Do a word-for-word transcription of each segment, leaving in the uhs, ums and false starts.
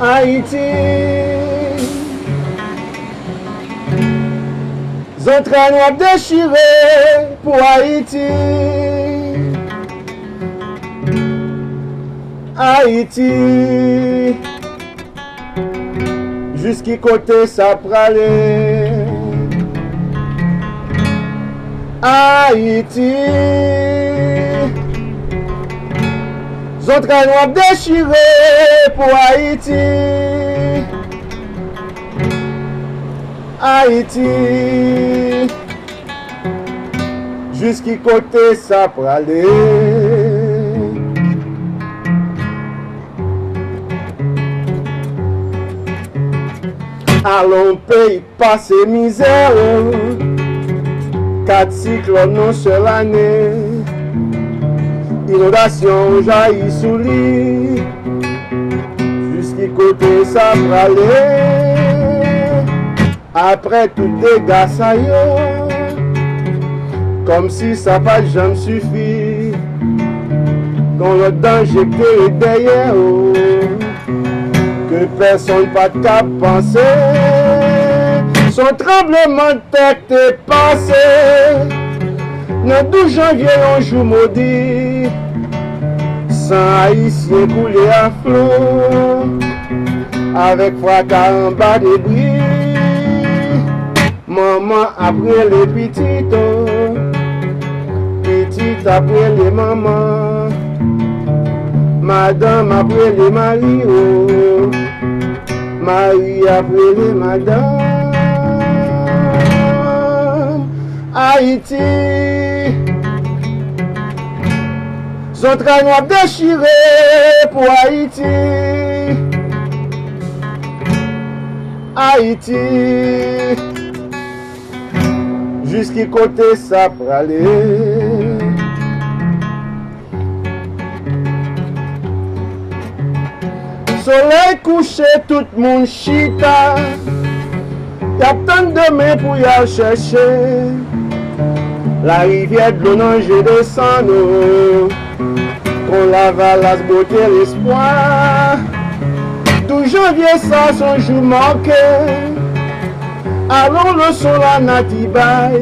Ayiti, zantray nou ap dechire pou Ayiti. Ayiti, jis ki kote sa prale? Ayiti, zantray nou ap dechire pou Ayiti. Ayiti, jis ki kote sa prale? Alon peyi pase mizè, kat siklòn nan sèl ane, inondasyon jayi sou li. Jis ki kote sa prale? Apre tout dega sa yo, kòmsi sa pa t janm sifi, gon lòt danje k te ret dèyè, o, ke pèsonn pa t ka panse. Se yon tranblemanntè k te pase nan douz janvye, yon jou modi. San ayisyen koule a flo, avèk fraka anba debri. Manman ap rele pitit, o, pitit ap rele manman, madanm ap rele mari, o, mari ap rele madanm. Ayiti, zantray nou ap dechire pou Ayiti. Ayiti, jis ki kote sa prale? Solèy kouche, tout moun chita, y ap tann demen pou y al chèche. Larivyè dlo nan je desann, o, kon lavalas bwote lespwa. Douz janvye sa se yon jou make. Alon leson lanati bay.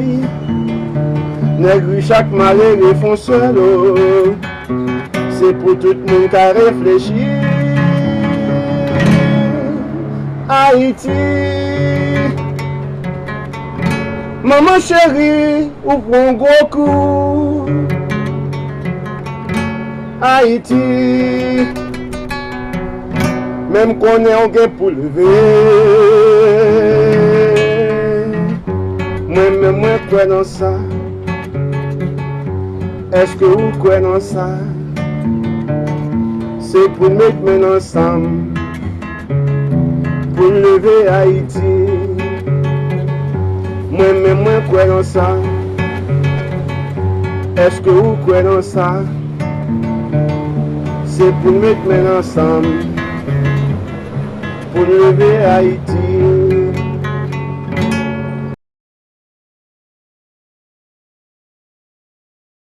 Nèg rich ak malere fon sèl, o. Se pou tout moun ka reflechi. Ayiti, manman cheri, ou pran gwo kou. Ayiti, men m konnen w gen pou leve. Mwen menm, mwen kwè nan sa. Èske ou kwè nan sa? Se pou n met men ansanm pou n leve Ayiti. Mwen menm, mwen kwè nan sa. Èske ou kwè nan sa? Se pou n met men ansanm pou n leve Ayiti.